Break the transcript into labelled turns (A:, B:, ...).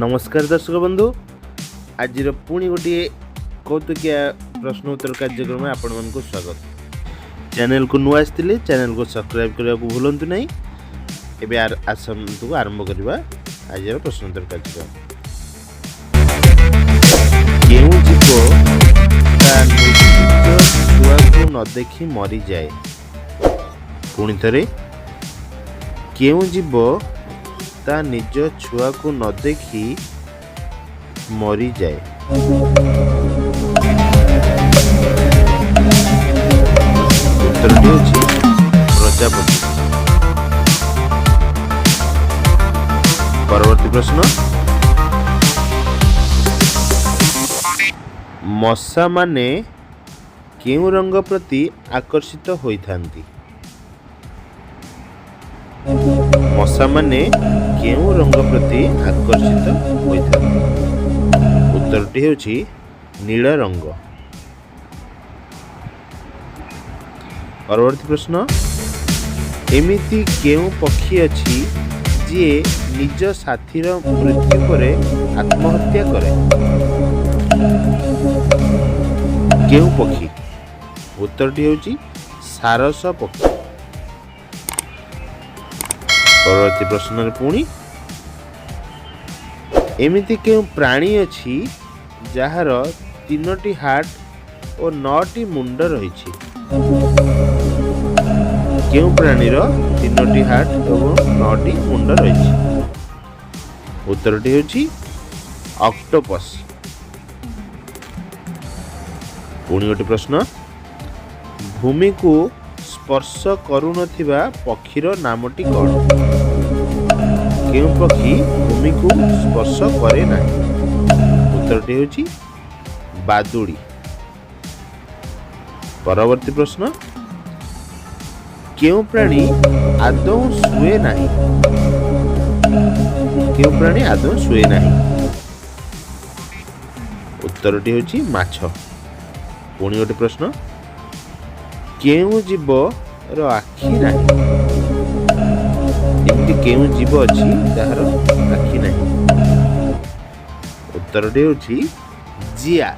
A: ନମସ୍କାର ଦର୍ଶକ ବନ୍ଧୁ, ଆଜିର ପୁଣି ଗୋଟିଏ କୌତୁକିଆ ପ୍ରଶ୍ନ ଉତ୍ତର କାର୍ଯ୍ୟକ୍ରମରେ ଆପଣମାନଙ୍କୁ ସ୍ୱାଗତ। ଚ୍ୟାନେଲକୁ ନୂଆ ଆସିଥିଲେ ଚ୍ୟାନେଲକୁ ସବସ୍କ୍ରାଇବ୍ କରିବାକୁ ଭୁଲନ୍ତୁ ନାହିଁ। ଏବେ ଆସନ୍ତୁ, ଆରମ୍ଭ କରିବା ଆଜିର ପ୍ରଶ୍ନ ଉତ୍ତର କାର୍ଯ୍ୟକ୍ରମ। କେଉଁ ଜୀବ ତା ନିଜ ଛୁଆକୁ ନ ଦେଖି ମରିଯାଏ? ପୁଣି ଥରେ, କେଉଁ ଜୀବ ତା ନିଜ ଛୁଆକୁ ନ ଦେଖି ମରିଯାଏ? ଉତ୍ତରଟି ହେଉଛି ପ୍ରଜାପତି। ପରବର୍ତ୍ତୀ ପ୍ରଶ୍ନ, ମଶାମାନେ କେଉଁ ରଙ୍ଗ ପ୍ରତି ଆକର୍ଷିତ ହୋଇଥାନ୍ତି? ମଶାମାନେ କେଉଁ ରଙ୍ଗ ପ୍ରତି ଆକର୍ଷିତ ହୋଇଥାନ୍ତି? ଉତ୍ତରଟି ହେଉଛି ନୀଳ ରଙ୍ଗ। ପରବର୍ତ୍ତୀ ପ୍ରଶ୍ନ, ଏମିତି କେଉଁ ପକ୍ଷୀ ଅଛି ଯିଏ ନିଜ ସାଥୀର ମୃତ୍ୟୁ ପରେ ଆତ୍ମହତ୍ୟା କରେ? କେଉଁ ପକ୍ଷୀ? ଉତ୍ତରଟି ହେଉଛି ସାରସ ପକ୍ଷୀ। ପରବର୍ତ୍ତୀ ପ୍ରଶ୍ନରେ ପୁଣି, ଏମିତି କେଉଁ ପ୍ରାଣୀ ଅଛି ଯାହାର ତିନୋଟି ହାର୍ଟ ଓ ନଅଟି ମୁଣ୍ଡ ରହିଛି? କେଉଁ ପ୍ରାଣୀର ତିନୋଟି ହାର୍ଟ ଏବଂ ନଅଟି ମୁଣ୍ଡ ରହିଛି? ଉତ୍ତରଟି ହେଉଛି ଅକ୍ଟୋପସ୍। ପୁଣି ଗୋଟେ ପ୍ରଶ୍ନ, ଭୂମିକୁ ସ୍ପର୍ଶ କରୁନଥିବା ପକ୍ଷୀର ନାମଟି କ'ଣ? କେଉଁ ପକ୍ଷୀ ଭୂମିକୁ ସ୍ପର୍ଶ କରେ ନାହିଁ? ଉତ୍ତରଟି ହେଉଛି ବାଦୁଡ଼ି। ପରବର୍ତ୍ତୀ ପ୍ରଶ୍ନ, କେଉଁ ପ୍ରାଣୀ ଆଦୌ ଶୁଏ ନାହିଁ? କେଉଁ ପ୍ରାଣୀ ଆଦୌ ଶୁଏ ନାହିଁ? ଉତ୍ତରଟି ହେଉଛି ମାଛ। ପୁଣି ଗୋଟେ ପ୍ରଶ୍ନ, କେଉଁ ଜୀବର ଆଖି ନାହିଁ? ଏମିତି କେଉଁ ଜୀବ ଅଛି ଯାହାର ଆଖି ନାହିଁ? ଉତ୍ତରଟି ହେଉଛି ଜିଆ।